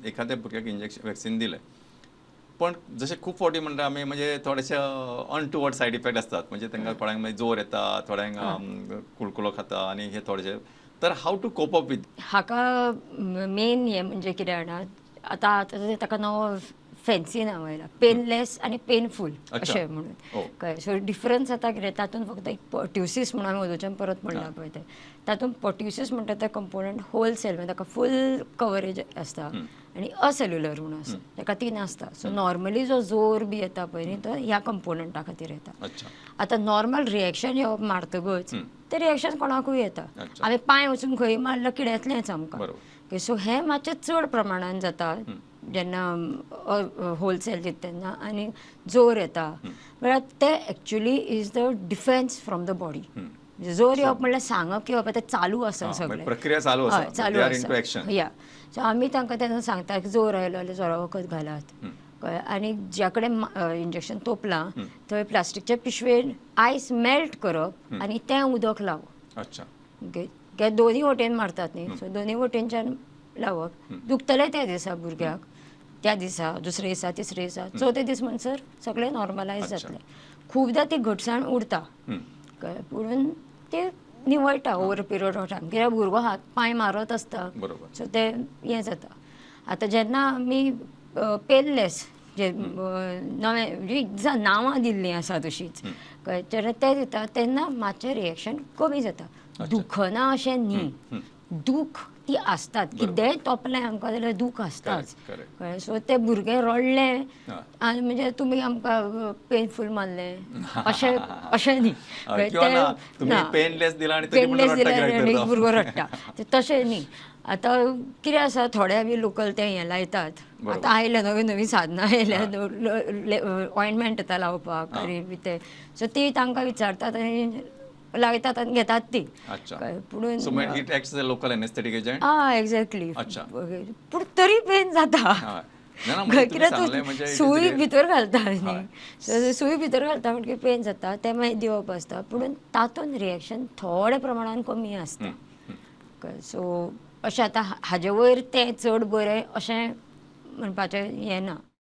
एखाद्या भुरग्याक injection vaccine दिलें, पण जशें खूब फावटी म्हणटा आमी, म्हणजे थोडेशे अनटुवर्ड सायड इफेक्ट आसतात, म्हणजे तांकां थोड्यांक मागीर जोर येता, थोड्यांक कुळकुळो खाता आनी हे थोडेशे, तर how to cope up with हाका? मेन हें म्हणजे कितें जाणा, आतां आतां ताका नवो फॅन्सी नांव आयला, पेनलेस आनी पेनफूल अशें म्हणून. कळ्ळें? सो डिफरन्स आतां कितें, तातूंत फक्त एक पर्ट्युसीस म्हणून आमी वदोवच्यान परत म्हणलां पळय तें, तातूंत पर्ट्युसीस म्हणटा तें कंपोनंट होल सेल, म्हणजे ताका फूल कवरेज आसता, आनी असेल्युलर म्हणून आसता, ताका ती नासता. सो नॉर्मली जो जोर बी येता पळय न्ही, तो ह्या कंपोनंटा खातीर येता. आतां नॉर्मल रिएक्शन येवप मारतकच तें रिएक्शन कोणाकूय येता. आमी पांय वचून खंय मारलो, किड्यांतलेंच आमकां. सो हें मातशें चड प्रमाणान जाता जेन्ना होलसेल दिता तेन्ना, आनी जोर येता म्हळ्यार ते actually is the defence from the body. जोर येवप म्हणल्यार सांगप की बाबा तें चालू आसा, सगळें प्रक्रिया चालू आसा, चालू आसा. या, सो आमी तांकां तेन्ना सांगता की जोर आयलो जाल्यार जोरा वखद घालात, कळ्ळें? आनी ज्या कडेन इंजेक्शन तोपलां थंय प्लास्टीकच्या पिशवेन आयस मेल्ट करप आनी तें उदक लावप. ओके, कित्याक दोनी वटेन मारतात न्ही, सो दोनी वटेनच्यान लावप. दुखतलें त्या दिसा भुरग्याक, त्या दिसा, दुसरे दिसा, तिसरे दिसा, चवथे दीस म्हणसर सगळें नॉर्मलायज जातलें. खुबदां ती घटसाण उरता, कळ्ळें, पुणून ती निवळटा ओवर पिरियड ऑफ टायम, कित्याक भुरगो हात पांय मारत आसता, सो तें हें जाता. आतां जेन्ना आमी पेनलेस जे नवें म्हणजे नांवां दिल्लीं आसा तशींच, कळ्ळें, जेन्ना तें दिता तेन्ना मातशें रिएक्शन कमी जाता. दुखना अशें न्ही, दूख ती आसतात, कितेंय तोपलें आमकां जाल्यार दूख आसताच, कळ्ळें? सो तें भुरगें रडलें आनी म्हणजे तुमी आमकां पेनफूल मारलें अशें अशें न्ही, पेनलेस दिलां आनी भुरगो रडटा तशें न्ही. आतां कितें आसा, थोडे आमी लोकल तें हें लायतात, आतां आयल्या नवीं नवीं साधनां आयल्या, ऑयंटमेंट येता लावपाक आनी तें, सो ती तांकां विचारतात आनी लायतात आनी घेतात ती. पूण लोकल एनेस्थेटीक एजंट. आं, एक्झॅक्टली. पूण तरी पेन जाता, कित्याक तूं सुई भितर घालता न्ही, सुई भितर घालता म्हणटकीर पेन जाता, तें मागीर दिवप आसता, पूण तातूंत रिएक्शन थोडे प्रमाणान कमी आसता. सो अशें आतां हाजे वयर तें चड बरें अशें म्हणपाचें हें ना.